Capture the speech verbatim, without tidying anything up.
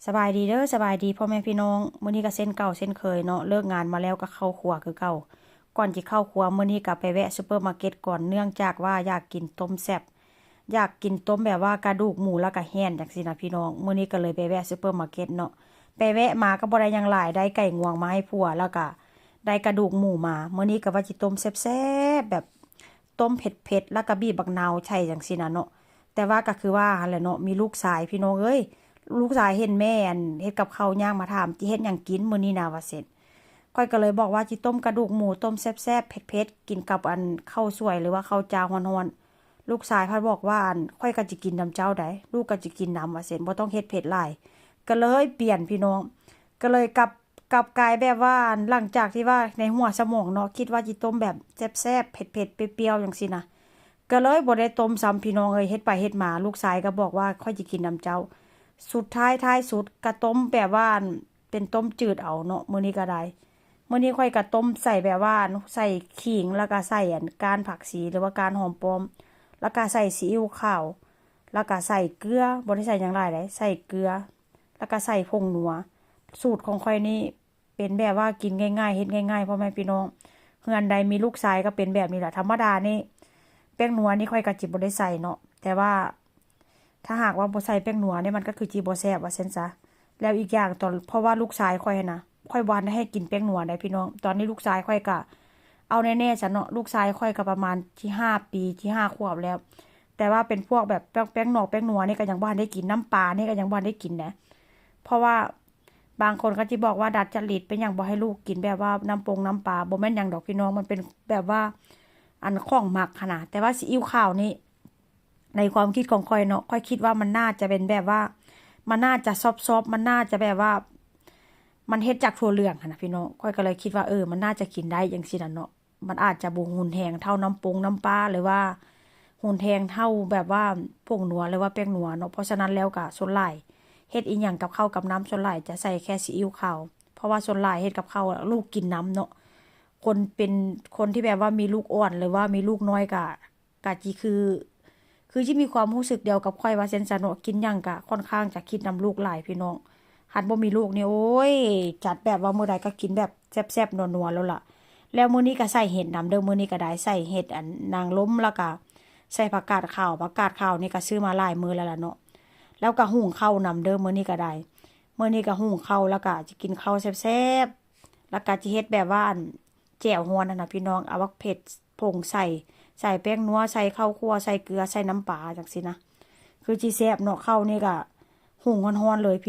สบายดีเด้อ สบายดีพ่อแม่พี่น้อง มื้อนี้ก็เช่นเก่าเช่นเคยเนาะ เลิกงานมาแล้วก็เข้าครัวคือเก่า ก่อนจิเข้าครัวมื้อนี้ก็ไปแวะซูเปอร์มาร์เก็ตก่อน เนื่องจากว่าอยากกินต้มแซ่บ อยากกินต้มแบบว่ากระดูกหมูแล้วก็แฮนจั่งซี้นะพี่น้อง มื้อนี้ก็เลยไปแวะซูเปอร์มาร์เก็ตเนาะ ไปแวะมาก็บ่ได้หยังหลาย ได้ไก่งวงมาให้ผัว แล้วก็ได้กระดูกหมูมา มื้อนี้ก็ว่าจิต้มแซ่บๆ แบบ ต้มเผ็ดๆ แล้วก็บีบบักนาวใส่จั่งซี้นะเนาะ แต่ว่าก็คือว่าหั้นแหละเนาะ มีลูกชายพี่น้องเอ้ย ลูกชายเห็นแม่อันเฮ็ดกับข้าวย่างมาถาม "จิเฮ็ดหยังกินมื้อนี้นะ" ว่าซั่น ข้อยก็เลยบอกว่า "จิต้มกระดูกหมู ต้มแซ่บๆ เผ็ดๆ กินกับอันข้าวสวยหรือว่าข้าวเจ้าฮ้อนๆ" ลูกชายพัดบอกว่า "อัน ข้อยก็จิกินนำเจ้าได๋ ลูกก็จิกินนำ" ว่าซั่น "บ่ต้องเฮ็ดเผ็ดหลาย" ก็เลยเปลี่ยนพี่น้อง ก็เลยกลับ กลับกลายแบบว่า หลังจากที่ว่าในหัวสมองเนาะ คิดว่าจิต้มแบบแซ่บๆ เผ็ดๆ เปรี้ยวๆ จั่งซี้นะ ก็เลยบ่ได้ต้มซ้ำพี่น้องเอ้ย เฮ็ดไปเฮ็ดมา ลูกชายก็บอกว่า "ข้อยจิกินนำเจ้า" สุดท้ายท้ายสุดก็ต้มแบบว่า เป็นต้มจืดเอาเนาะ มื้อนี้ก็ได้ มื้อนี้ข้อยก็ต้มใส่แบบว่า ใส่ขิง แล้วก็ใส่อันก้านผักชี หรือว่าก้านหอมป้อม แล้วก็ใส่ซีอิ๊วขาว แล้วก็ใส่เกลือ บ่ได้ใส่หยังหลายเด้ ใส่เกลือ แล้วก็ใส่ผงนัว สูตรของข้อยนี่เป็นแบบว่ากินง่ายๆ เฮ็ดง่ายๆ พ่อแม่พี่น้อง เฮือนใดมีลูกชายก็เป็นแบบนี้แหละ ธรรมดานี่ แป้งนัวนี่ข้อยก็จิบ่ได้ใส่เนาะ แต่ว่า ถ้าหากว่าบ่ใส่แป้งนัวนี่มันก็คือจิบ่แซ่บว่าซั่นซะ แล้วอีกอย่างตอน เพราะว่าลูกชายข้อยหั้นนะ ข้อยบ่ทันได้ให้กินแป้งนัวได๋พี่น้อง ตอนนี้ลูกชายข้อยก็ เอาแน่ๆ ซะเนาะ ลูกชายข้อยก็ประมาณที่ห้าปี ที่ห้าขวบแล้ว แต่ว่าเป็นพวกแบบแป้ง แป้งนอกแป้งนัวนี่ก็ยังบ่ทันได้กิน น้ำปลานี่ก็ยังบ่ทันได้กินนะ เพราะว่าบางคนก็จิบอกว่าดัดจริต เป็นหยังบ่ให้ลูกกินแบบว่าน้ำปงน้ำปลา บ่แม่นหยังดอกพี่น้อง มันเป็นแบบว่า อันของมักหั้นนะ แต่ว่าซีอิ๊วขาวนี่ ในความคิดของข้อยเนาะ ข้อยคิดว่ามันน่าจะเป็นแบบว่า มันน่าจะซอฟๆ มันน่าจะแบบว่า มันเฮ็ดจากถั่วเหลืองหั้นนะพี่น้อง ข้อยก็เลยคิดว่า เออ มันน่าจะกินได้จั่งซี้นะเนาะ มันอาจจะบ่รุนแรงเท่าน้ำปงน้ำปลา หรือว่ารุนแรงเท่าแบบว่าผงนัว หรือว่าแป้งนัวเนาะ เพราะฉะนั้นแล้วก็ส่วนหลาย เฮ็ดอีหยังกับข้าวกับน้ำ ส่วนหลายจะใส่แค่ซีอิ๊วขาว เพราะว่าส่วนหลายเฮ็ดกับข้าวอะ ลูกกินนำเนาะ คนเป็น คนที่แบบว่ามีลูกอ่อน หรือว่ามีลูกน้อยก็ ก็จิคือ คือจิมีความรู้สึกเดียวกับข้อยว่าซั่นซะเนาะ กินหยังก็ค่อนข้างจะคิดนำลูกหลายพี่น้อง คันบ่มีลูกนี่ โอ้ย จัดแบบว่ามื้อใดก็กินแบบแซ่บๆ นัวๆ แล้วล่ะ แล้วมื้อนี้ก็ใส่เห็ดนำเด้อ มื้อนี้ก็ได้ใส่เห็ดอันนางลม แล้วก็ใส่ผักกาดขาว ผักกาดขาวนี่ก็ซื้อมาหลายมื้อแล้วล่ะเนาะ แล้วก็หุงข้าวนำเด้อ มื้อนี้ก็ได้ มื้อนี้ก็หุงข้าว แล้วก็จะกินข้าวแซ่บๆ แล้วก็จะเฮ็ดแบบว่าอันแจ่วฮ้อนหั้นนะพี่น้อง เอาบักเผ็ดผงใส่ ใส่แป้งนัว ใส่ข้าวคั่ว ใส่เกลือ ใส่น้ำปลาจั่งซี้นะ คือจิแซ่บเนาะ ข้าวนี่ก็หุงฮ้อนๆ เลยพี่